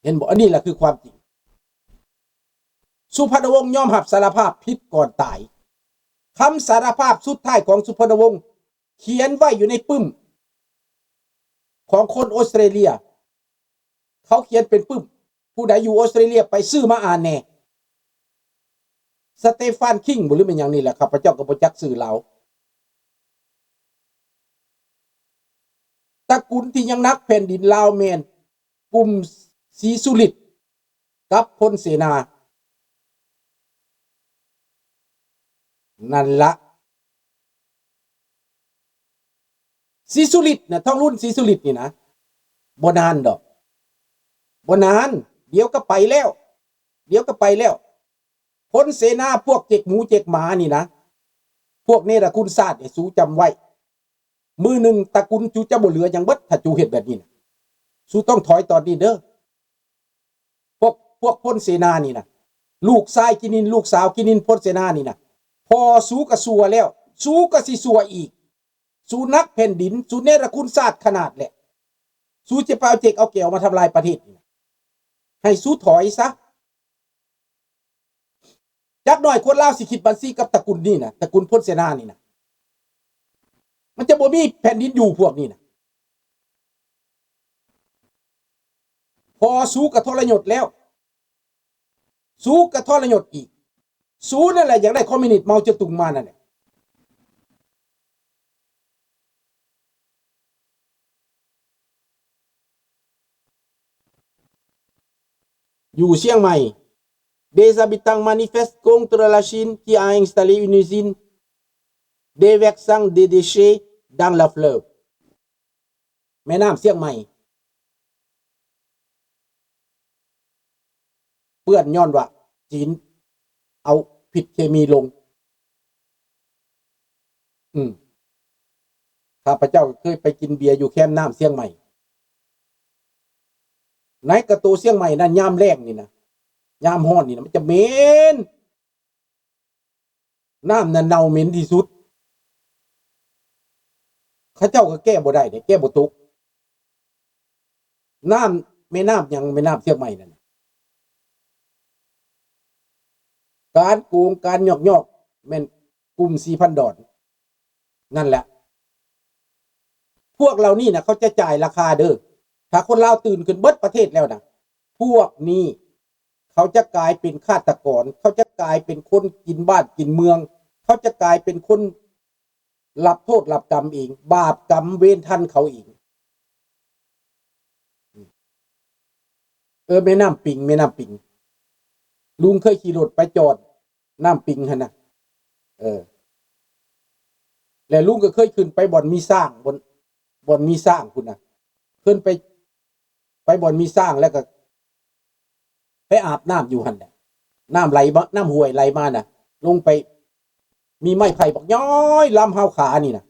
ເຫັນບໍ່? ອັນນີ້ລະຄືຄວາມຈິງ. ສຸພັນນະວົງຍອມຮັບສາລະພາບຜິດກ່ອນຕາຍ. ຄຳສາລະພາບສຸດທ້າຍຂອງສຸພັນນະວົງ ຂຽນໄວ້ຢູ່ໃນປຶ້ມຂອງຄົນອົດສະເຕຣເລຍ. ເຂົາຂຽນເປັນປຶ້ມ. ຜູ້ໃດຢູ່ອົດສະເຕຣເລຍໄປຊື້ມາອ່ານແດ່. ສະເຕຟານຄິງບໍ ຫຼືແມ່ນຫຍັງນີ້ແຫຼະ, ຂ້າພະເຈົ້າກໍບໍ່ຈັກຊື່ລາວ. ຕະກຸນທີ່ຍັງໜັກແຜ່ນດິນລາວແມ່ນກຸ່ມສີສຸລິດ ກັບພົນເສນາ. ນັ້ນລະ ສີສຸລິດນະ, ທອງລຸນສີສຸລິດນີ້ນະ, ບໍ່ນານດອກ, ບໍ່ນານ, ດຽວກໍໄປແລ້ວ, ດຽວກໍໄປແລ້ວ. ພົນເສນາພວກເຈັກໝູເຈັກໝານີ້ນະ, ພວກເນລະຄຸນຊາດນີ້, ສູຈຳໄວ້. ມື້ໜຶ່ງຕະກຸນຈູຈະບໍ່ເຫຼືອຫຍັງເບິດ ຖ້າຈູເຮັດແບບນີ້ນະ. ສູຕ້ອງຖອຍຕອນນີ້ເດີ. ພວກ ພວກພົນເສນານີ້ນະ, ລູກຊາຍກິນິນ, ລູກສາວກິນິນ, ພົນເສນານີ້ນະ, ພໍ່ສູກໍຊົ່ວແລ້ວ, ສູກໍຊິຊົ່ວອີກ. ສູໜັກແຜ່ນດິນ, ສູເນລະຄຸນຊາດຂະໜາດແຫຼະ. ສູຈະໄປເອົາເຈັກເອົາແກວມາທຳລາຍປະເທດນີ້ນະ. ໃຫ້ສູຖອຍຊະ. ຈັກໜ້ອຍຄົນລາວຊິຄິດບັນຊີກັບຕະກຸນນີ້ນະ, ຕະກຸນພົນເສນານີ້ນະ. ມັນຈະບໍ່ມີແຜ່ນດິນຢູ່ພວກນີ້ນະ. ພໍສູກະທໍລະຍົດແລ້ວ, ສູກະທໍລະຍົດອີກ. ສູນັ້ນແຫຼະຢາກໄດ້ຄອມມິວນິດເມົາເຈຍຕຸງມານັ້ນແຫຼະ. ຢູ່ຊຽງໃໝ່, des habitants manifestent contre la Chine qui a installé une usine déversant des déchets dans le fleuve. ແມ່ນ້ຳຊຽງໃໝ່ເປື້ອນຍ້ອນວ່າຈີນເອົາພິດເຄມີລົງ. ອືມ ຂ້າພະເຈົ້າເຄີຍໄປກິນເບຍຢູ່ແຄມນ້ຳຊຽງໃໝ່. ໃນກະໂຕຊຽງໃໝ່ນັ້ນ ຍາມແລ້ງນີ້ນະ, ຍາມຮ້ອນນີ້ນະ, ມັນຈະເໝັນ. ນ້ຳນັ້ນເນົ່າເໝັນທີ່ສຸດ. ເຂົາເຈົ້າກໍແກ້ບໍ່ໄດ້ເດ້, ແກ້ບໍ່ຕົກ. ນ້ຳ ແມ່ນ້ຳຫຍັງ? ແມ່ນ້ຳຊຽງໃໝ່ນັ້ນ. ການໂກງ, ການຍອກໆ ແມ່ນກຸ່ມສີ່ພັນດອນ. ນັ້ນແຫຼະ. ພວກເຫຼົ່ານີ້ນະ ເຂົາຈະຈ່າຍລາຄາເດີ. ຖ້າຄົນລາວຕື່ນຂຶ້ນເບິດປະເທດແລ້ວນະ, ພວກນີ້ ເຂົາຈະກາຍເປັນຄາດຕະກອນ, ເຂົາຈະກາຍເປັນຄົນກິນບ້ານກິນເມືອງ, ເຂົາຈະກາຍເປັນຄົນຮັບໂທດຮັບກຳເອງ, ບາບກຳເວນທັນເຂົາເອງ. ເອີ ແມ່ນ້ຳປິງ, ແມ່ນ້ຳປິງ. ລຸງເຄີຍຂີ່ລົດໄປຈອດນ້ຳປິງຫັ້ນນະ. ເອີ ແລະລຸງກໍເຄີຍຂຶ້ນໄປບ່ອນມີຊ້າງ, ບ່ອນ ບ່ອນມີຊ້າງພຸ້ນນະ. ຂຶ້ນໄປ ໄປບ່ອນມີຊ້າງ ແລ້ວກໍໄປອາບນ້ຳຢູ່ຫັ້ນແຫຼະ. ນ້ຳໄຫຼມາ, ນ້ຳຫ້ວຍໄຫຼມານະ, ລົງໄປ ມີໄມ້ໄຜ່ບັກຍ້ອຍລຳຮາວຂານີ້ນະ.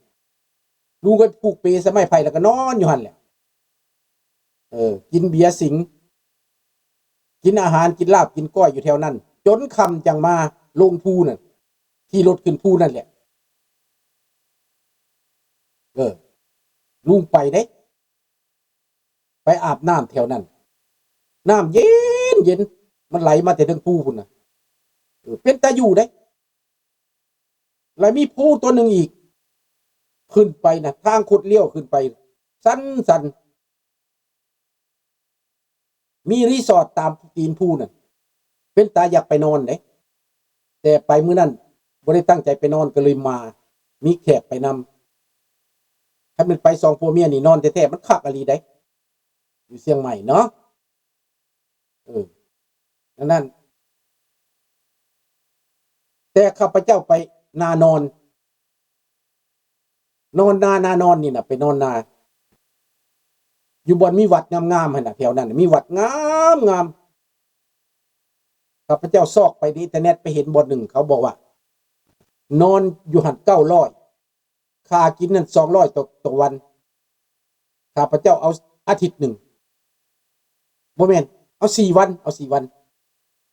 ລຸງກໍຜູກເປໃສ່ໄມ້ໄຜ່ ແລ້ວກໍນອນຢູ່ຫັ້ນແຫຼະ. ເອີ ກິນເບຍສິງ, ກິນອາຫານ, ກິນລາບ, ກິນກ້ອຍຢູ່ແຖວນັ້ນ ຈົນຄ່ຳຈັ່ງມາລົງພູນັ້ນ, ຂີ່ລົດຂຶ້ນພູນັ້ນແຫຼະ. ເອີ ລຸງໄປເດ້. ໄປອາບນ້ຳແຖວນັ້ນ, ນ້ຳເຢັນໆ ມັນໄຫຼມາແຕ່ເທິງພູພຸ້ນນະ. ເອີ ເປັນຕາຢູ່ເດ້. ແລ້ວມີພູຕົວໜຶ່ງອີກ ຂຶ້ນໄປນະ, ທາງຄົດລ້ຽວຂຶ້ນໄປ ຊັນໆ. ມີຣີສອດຕາມຕີນພູນັ້ນ, ເປັນຕາຢາກໄປນອນເດ້. ແຕ່ໄປມື້ນັ້ນບໍ່ໄດ້ຕັ້ງໃຈໄປນອນ ກໍເລີຍມາ, ມີແຂກໄປນຳ. ຄັນແມ່ນໄປສອງຜົວເມຍນີ້ນອນແທ້ໆ ມັນຄັກອີ່ຫຼີເດ້ ຢູ່ຊຽງໃໝ່ເນາະ. ເອີ ອັນນັ້ນ ແຕ່ຂ້າພະເຈົ້າໄປນານອນ, ນອນນາ, ນານອນນີ້ນະ, ໄປນອນນາ ຢູ່ບ່ອນມີວັດງາມໆ ຫັ້ນນະ, ແຖວນັ້ນນະມີວັດງາມໆ. ຂ້າພະເຈົ້າຊອກໄປໃນອິນເຕີເນັດ ໄປເຫັນບ່ອນໜຶ່ງ ເຂົາບອກວ່າ ນອນຢູ່ຫັ້ນເກົ້າຮ້ອຍ, ຄ່າກິນນັ້ນສອງຮ້ອຍຕໍ່, ຕໍ່ວັນ. ຂ້າພະເຈົ້າເອົາອາທິດໜຶ່ງ, ບໍ່ແມ່ນ, ເອົາສີ່ວັນ, ເອົາສີ່ວັນ,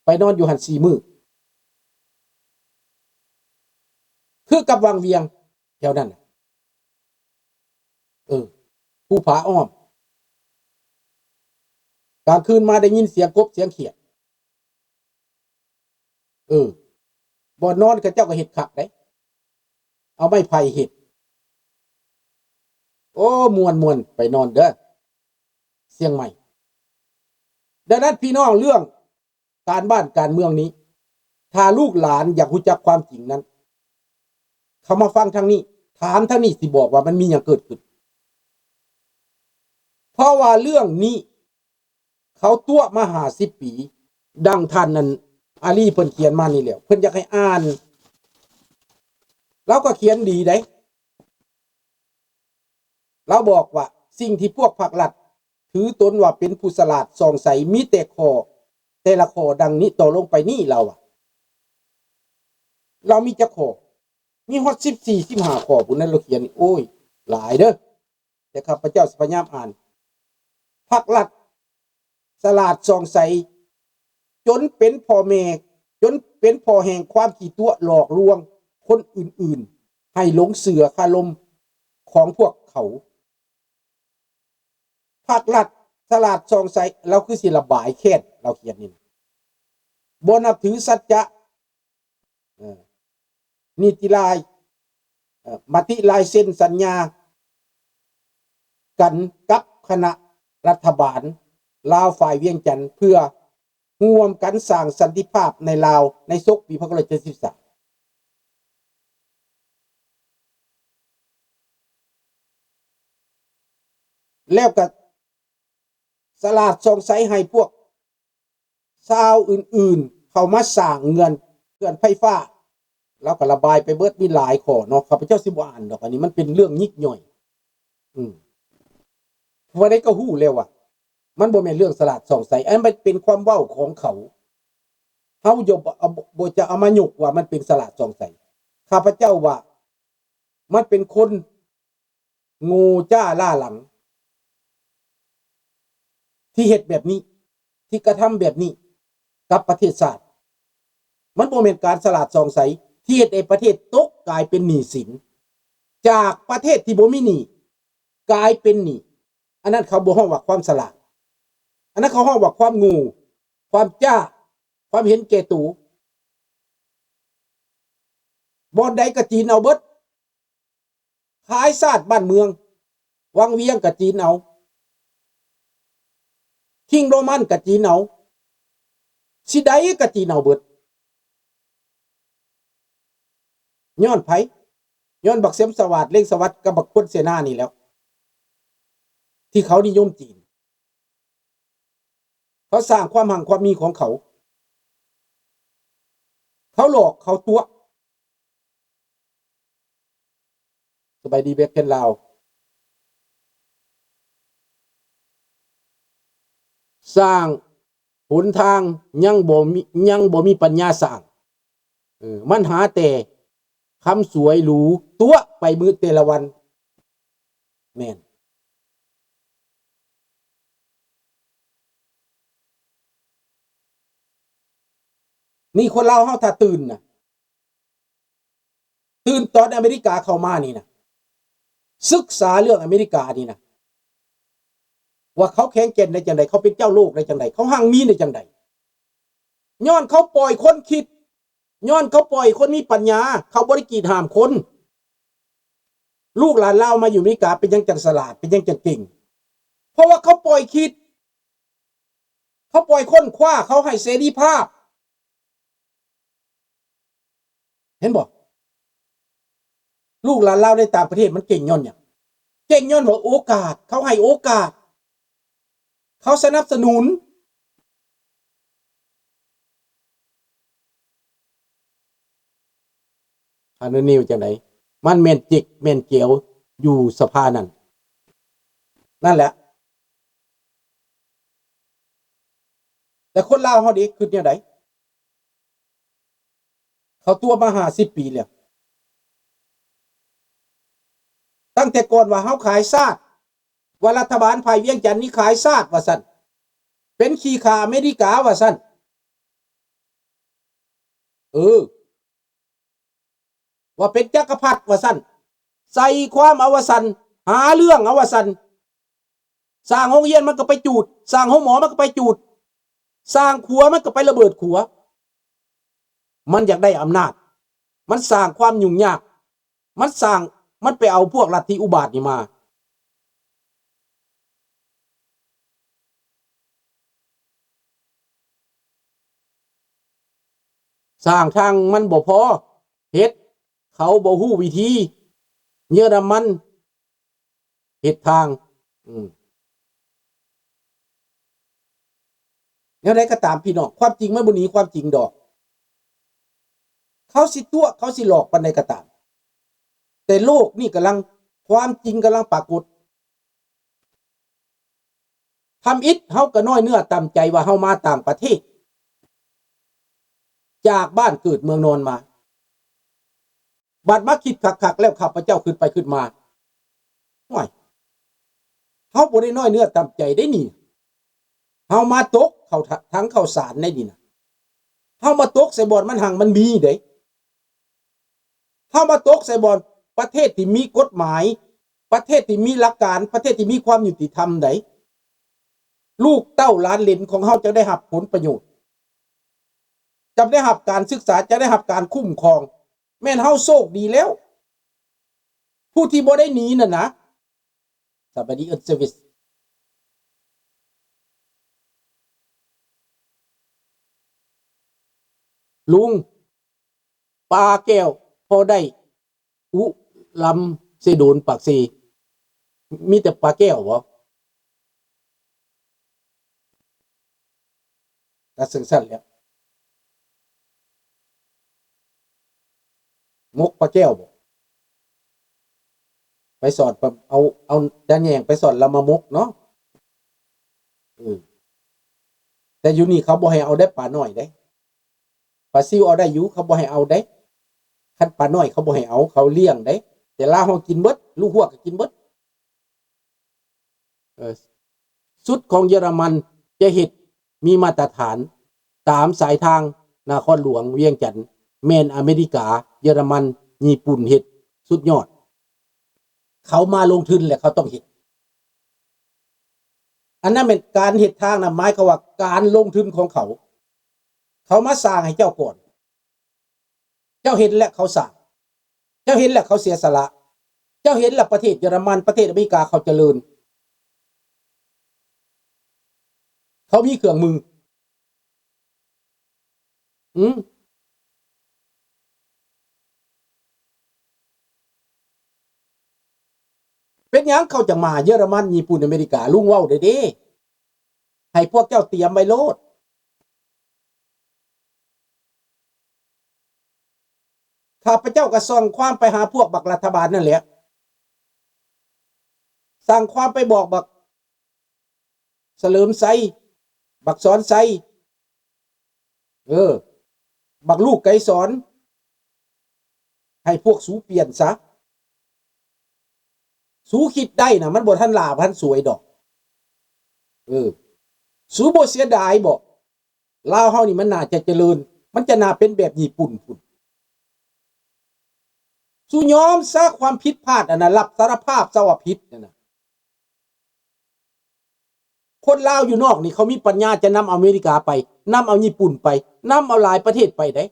ໄປນອນຢູ່ຫັ້ນສີ່ມື້. ຄືກັບວັງວຽງແຖວນັ້ນນະ, ເອີ, ພູຜາອ້ອມ. ກາງຄືນມາໄດ້ຍິນສຽງກົບສຽງຂຽດ. ເອີ ບ່ອນນອນເຂົາເຈົ້າກໍເຮັດຄັກເດ້ ເອົາໄມ້ໄຜ່ເຮັດ. ໂອ້ ມ່ວນໆ ໄປນອນເດີ ຊຽງໃໝ່. ດັ່ງນັ້ນ ພີ່ນ້ອງ ເລື່ອງ ການບ້ານການເມືອງນີ້ ຖ້າລູກຫຼານຢາກຮູ້ຈັກຄວາມຈິງນັ້ນ ເຂົ້າມາຟັງທາງນີ້ ຖາມທາງນີ້ ຊິບອກວ່າມັນມີຫຍັງເກີດຂຶ້ນ. ເພາະວ່າເລື່ອງນີ້ເຂົາຕົວະມາຫ້າສິບປີ ດັ່ງທ່ານນັ້ນ ອາລີ ເພິ່ນຂຽນມານີ້ແຫຼ້ວ ເພິ່ນຢາກໃຫ້ອ່ານ ລາວກໍຂຽນດີໃດ. ລາວບອກວ່າ ສິ່ງທີ່ພວກພັກລັດຖືຕົນວ່າເປັນຜູ້ສະຫຼາດສ່ອງໃສ ມີແຕ່ຂໍ້ ແຕ່ລະຂໍ້ດັ່ງນີ້ຕໍ່ລົງໄປນີ້ ລາວວ່າ ລາວມີຈັກຂໍ້? ມີຮອດສິບສີ່ ສິບຫ້າຂໍ້ພຸ້ນນະ ລາວຂຽນນີ້ ໂອ້ຍ ຫຼາຍເດີ ແຕ່ຂ້າພະເຈົ້າຊິພະຍາຍາມອ່ານ. ພັກລັດ ສະຫຼາດສ່ອງໃສ ຈົນເປັນພໍ່ແມ່ ຈົນເປັນພໍ່ແຫ່ງຄວາມຂີ້ຕົວະຫຼອກລວງຄົນອື່ນໆ ໃຫ້ຫຼົງເຊື່ອຄາລົມຂອງພວກເຂົາ. ພັກລັດສະຫຼາດສ່ອງໃສ ລາວຄືຊິລະບາຍແຄ້ນ ລາວຂຽນນີ້ນະ ບໍ່ນັບຖືສັດຈະ ເອີ ນິຕິລາຍ ເອີ ມະຕິລາຍເຊັນສັນຍາກັນກັບຄະນະລັດຖະບານລາວຝ່າຍວຽງຈັນ ເພື່ອຮ່ວມກັນສ້າງສັນຕິພາບໃນລາວໃນສົກປີພັນເກົ້າຮ້ອຍເຈັດສິບສາມ ແລ້ວກໍສະຫຼາດສ່ອງໃສໃຫ້ພວກ ຊາວອື່ນໆເຂົ້າມາສ້າງເຮືອນ ເຂື່ອນໄຟຟ້າ ລາວກໍລະບາຍໄປເບິດ ມີຫຼາຍຂໍ້ເນາະ ຂ້າພະເຈົ້າຊິບໍ່ອ່ານດອກ ອັນນີ້ມັນເປັນເລື່ອງຍິບຍ່ອຍ. ອືມ ຜູ້ໃດກໍຮູ້ແລ້ວວ່າ ມັນບໍ່ແມ່ນເລື່ອງສະຫຼາດສ່ອງໃສ ອັນນັ້ນມັນເປັນຄວາມເວົ້າຂອງເຂົາ ເຮົາຢ່າ ບໍ່ ບໍ່ຈະເອົາມາຍົກວ່າມັນເປັນສະຫຼາດສ່ອງໃສ. ຂ້າພະເຈົ້າວ່າ ມັນເປັນຄົນ ໂງ່ຈ້າລ້າຫຼັງ ທີ່ເຮັດແບບນີ້ ທີ່ກະທຳແບບນີ້ກັບປະເທດຊາດ. ມັນບໍ່ແມ່ນການສະຫຼາດສ່ອງໃສ ທີ່ເຮັດໃຫ້ປະເທດຕົກກາຍເປັນໜີ້ສິນ ຈາກປະເທດທີ່ບໍ່ມີໜີ້ ກາຍເປັນໜີ້. ອັນນັ້ນເຂົາບໍ່ຮ້ອງວ່າຄວາມສະຫຼາດ ອັນນັ້ນເຂົາຮ້ອງວ່າຄວາມໂງ່ ຄວາມຈ້າ ຄວາມເຫັນແກ່ໂຕ. ບ່ອນໃດກໍຈີນເອົາເບິດ. ຂາຍຊາດບ້ານເມືອງ ວັງວຽງກະຈີນເອົາ ຄິງໂຣມັນກະຈີນເອົາ ຊິໃດກະຈີນເອົາເບິດ. ຍ້ອນໃຜ? ຍ້ອນບັກເສັມສະຫວາດ ເລັງສະຫວັດ ກັບບັກຄວນເສນານີ້ແຫຼ້ວ ທີ່ເຂົານິຍົມຈີນ. ເຂົາສ້າງຄວາມຮັ່ງຄວາມມີຂອງເຂົາ ເຂົາຫຼອກ ເຂົາຕົວະ. ສະບາຍດີແບັກແຄນລາວ. ສ້າງຫົນທາງຍັງບໍ່ມີ ຍັງບໍ່ມີປັນຍາສ້າງ. ເອີ ມັນຫາແຕ່ຄຳສວຍຫຼູຕົວະໄປມື້ແຕ່ລະວັນ. ແມ່ນ. ນີ້ຄົນລາວເຮົາຖ້າຕື່ນນະ ຕື່ນຕອນອາເມລິກາເຂົ້າມານີ້ນະ ສຶກສາເລື່ອງອາເມລິການີ້ນະ ວ່າເຂົາແຂງແກ່ນໄດ້ຈັ່ງໃດ ເຂົາເປັນເຈົ້າໂລກໄດ້ຈັ່ງໃດ ເຂົາຮັ່ງມີໄດ້ຈັ່ງໃດ ຍ້ອນເຂົາປ່ອຍຄົນຄິດ ຍ້ອນເຂົາປ່ອຍຄົນມີປັນຍາ ເຂົາບໍ່ໄດ້ກີດຫ້າມຄົນ. ລູກຫຼານລາວມາຢູ່ອາເມລິກາເປັນຫຍັງຈັ່ງສະຫຼາດ ເປັນຫຍັງຈັ່ງເກັ່ງ ເພາະວ່າເຂົາປ່ອຍຄິດ ເຂົາປ່ອຍຄົ້ນຄວ້າ ເຂົາໃຫ້ເສລີພາບ. ເຫັນບໍ່? ລູກຫຼານລາວໃນຕ່າງປະເທດມັນເກັ່ງຍ້ອນຫຍັງ? ເກັ່ງຍ້ອນວ່າໂອກາດ ເຂົາໃຫ້ໂອກາດ ເຂົາສະໜັບສະໜູນ. ອານຸນິວຈັ່ງໃດ? ມັນແມ່ນຈິກແມ່ນແກວຢູ່ສະພານັ້ນ ນັ້ນແຫຼະ. ແຕ່ຄົນລາວເຮົາເດ ຄິດແນວໃດ? ເຂົາຕົວະມາຫ້າສິບປີແລ້ວ. ຕັ້ງແຕ່ກ່ອນວ່າເຮົາຂາຍຊາດ ວ່າລັດຖະບານຝ່າຍວຽງຈັນນີ້ຂາຍຊາດວ່າຊັ້ນ, ເປັນຂີ້ຂ້າອາເມລິກາວ່າຊັ້ນ, ເອີ ວ່າເປັນຈັກກະພັດວ່າຊັ້ນ, ໃສ່ຄວາມເອົາວ່າຊັ້ນ, ຫາເລື່ອງເອົາວ່າຊັ້ນ. ສ້າງໂຮງຮຽນມັນກໍໄປຈູດ, ສ້າງໂຮງໝໍມັນກໍໄປຈູດ, ສ້າງຂົວມັນກໍໄປລະເບີດຂົວ. ມັນຢາກໄດ້ອຳນາດ, ມັນສ້າງຄວາມຫຍຸ້ງຍາກ, ມັນສ້າງ, ມັນໄປເອົາພວກລັດທິອຸບາດນີ້ມາ. ສ້າງທາງມັນບໍ່ພໍເຮັດ, ເຂົາບໍ່ຮູ້ວິທີ. ເຢຍລະມັນເຮັດທາງ, ອືມ ແນວໃດກໍຕາມພີ່ນ້ອງ, ຄວາມຈິງມັນບໍ່ໜີຄວາມຈິງດອກ. ເຂົາຊິຕົວະ, ເຂົາຊິຫຼອກປານໃດກໍຕາມ, ແຕ່ໂລກນີ້ກຳລັງ, ຄວາມຈິງກຳລັງປາກົດ. ທຳອິດເຮົາກໍນ້ອຍເນື້ອຕ່ຳໃຈວ່າເຮົາມາຕ່າງປະເທດ, ຈາກບ້ານເກີດເມືອງນອນມາ. ບັດມາຄິດຄັກໆແລ້ວ ຂ້າພະເຈົ້າຄິດໄປຄິດມາ, ໂອ້ຍ ເຮົາບໍ່ໄດ້ນ້ອຍເນື້ອຕ່ຳໃຈເດ້ນີ້. ເຮົາມາຕົກເຂົ້າທະ-, ຖັງເຂົ້າສານໄດ້ນີ້ນະ. ເຮົາມາຕົກໃສ່ບ່ອນມັນຮັ່ງມັນມີເດ້. ເຮົາມາຕົກໃສ່ບ່ອນປະເທດທີ່ມີກົດໝາຍ, ປະເທດທີ່ມີຫຼັກການ, ປະເທດທີ່ມີຄວາມຍຸຕິທຳໃດ. ລູກເຕົ້າຫຼານເຫຼນຂອງເຮົາຈະໄດ້ຮັບຜົນປະໂຫຍດ, ຈະໄດ້ຮັບການສຶກສາ, ຈະໄດ້ຮັບການຄຸ້ມຄອງ. ແມ່ນເຮົາໂຊກດີແລ້ວ. ຜູ້ທີ່ບໍ່ໄດ້ໜີນັ້ນນະ. ສະບາຍດີ ເອີ້ນເຊີວິສ. ລຸງ, ປາແກ້ວພໍໄດ້ອຸລຳເຊໂດນປາກເຊ, ມີແຕ່ປາແກ້ວບໍ? ກໍຈັ່ງຊັ້ນແຫຼະ, ໝົກປາແກ້ວບໍ? ໄປສອນ ເອົາ ເອົາຕາແຍງໄປສອນລາວມາໝົກເນາະ. ເອີ ແຕ່ຢູ່ນີ້ເຂົາບໍ່ໃຫ້ເອົາໄດ້ປານ້ອຍເດ້. ປາຊິວເອົາໄດ້ຢູ່, ເຂົາບໍ່ໃຫ້ເອົາເດ້. ຄັນປານ້ອຍເຂົາບໍ່ໃຫ້ເອົາ, ເຂົາລ້ຽງເດ້. ແຕ່ລາວເຮົາກິນເບິດ, ລູກຮວກກໍກິນເບິດ. ເອີ ຊຸດຂອງເຢຍລະມັນຈະເຮັດມີມາດຕະຖານຕາມສາຍທາງນະຄອນຫຼວງວຽງຈັນ, ແມ່ນອາເມລິກາ, ເຢຍລະມັນ, ຍີ່ປຸ່ນເຮັດສຸດຍອດ. ເຂົາມາລົງທຶນແລ້ວເຂົາຕ້ອງເຮັດ. ອັນນັ້ນແມ່ນການເຮັດທາງນະ, ໝາຍຄວາມວ່າການລົງທຶນຂອງເຂົາ. ເຂົາມາສ້າງໃຫ້ເຈົ້າກ່ອນ. ເຈົ້າເຫັນແລ້ວເຂົາສ້າງ, ເຈົ້າເຫັນແລ້ວເຂົາເສຍສະຫຼະ, ເຈົ້າເຫັນແລ້ວປະເທດເຢຍລະມັນ, ປະເທດອາເມລິກາເຂົາຈະເລີນ, ເຂົາມີເຄື່ອງມື. ອືມ ເປັນຫຍັງເຂົາຈັ່ງມາ? ເຢຍລະມັນ, ຍີ່ປຸ່ນ, ອາເມລິກາ, ລຸງເວົ້າໄດ້ເດ້, ໃຫ້ພວກເຈົ້າຕຽມໄວ້ໂລດ. ຂ້າພະເຈົ້າກໍສົ່ງຄວາມໄປຫາພວກບັກລັດຖະບານນັ້ນແຫຼະ, ສັ່ງຄວາມໄປບອກບັກສະເຫຼີມໄຊ, ບັກສອນໄຊ, ເອີ ບັກລູກໄກສອນ, ໃຫ້ພວກສູປ່ຽນຊະ. ສູຄິດໄດ້ນະ, ມັນບໍ່ທັນຫຼ້າ ບໍ່ທັນສວຍດອກ. ເອີ ສູບໍ່ເສຍດາຍບໍ? ລາວເຮົານີ້ມັນໜ້າຈະຈະເລີນ, ມັນຈະໜ້າເປັນແບບຍີ່ປຸ່ນພຸ້ນ. ສູຍອມຊະຄວາມຜິດພາດອັນນັ້ນ, ຮັບສາລະພາບຊະວ່າຜິດນັ້ນນະ. ຄົນລາວຢູ່ນອກນີ້ ເຂົາມີປັນຍາຈະນຳອາເມລິກາໄປ, ນຳເອົາຍີ່ປຸ່ນໄປ, ນຳເອົາຫຼາຍປະເທດໄປເດ້.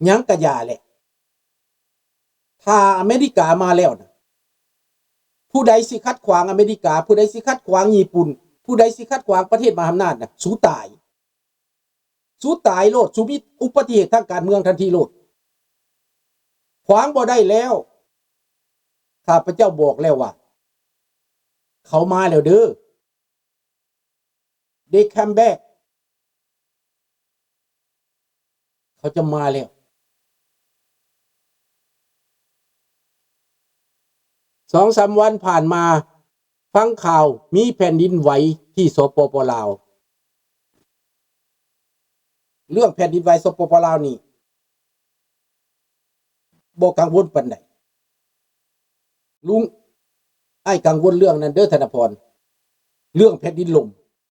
ຫຍັງກະຢ່າແຫຼະ, ຖ້າອາເມລິກາມາແລ້ວນະ, ຜູ້ໃດຊິຂັດຂວາງອາເມລິກາ, ຜູ້ໃດຊິຂັດຂວາງຍີ່ປຸ່ນ, ຜູ້ໃດຊິຂັດຂວາງປະເທດມະຫາອຳນາດນະ, ສູຕາຍ. ສູຕາຍໂລດ, ສູມີອຸປະຕິເຫດທາງການເມືອງທັນທີໂລດ. ຂວາງບໍ່ໄດ້ແລ້ວ. ຂ້າພະເຈົ້າບອກແລ້ວວ່າ ເຂົາມາແລ້ວເດີ. They come back. ເຂົາຈະມາແລ້ວ. ສອງສາມວັນຜ່ານມາ ຟັງຂ່າວມີແຜ່ນດິນໄຫວທີ່ ສປປ ລາວ. ເລື່ອງແຜ່ນດິນໄຫວ ສປປ ລາວນີ້ ບໍ່ກັງວົນປານໃດ. ລຸງ ອ້າຍກັງວົນເລື່ອງນັ້ນເດີ ທະນະພອນ, ເລື່ອງແຜ່ນດິນລົ້ມ.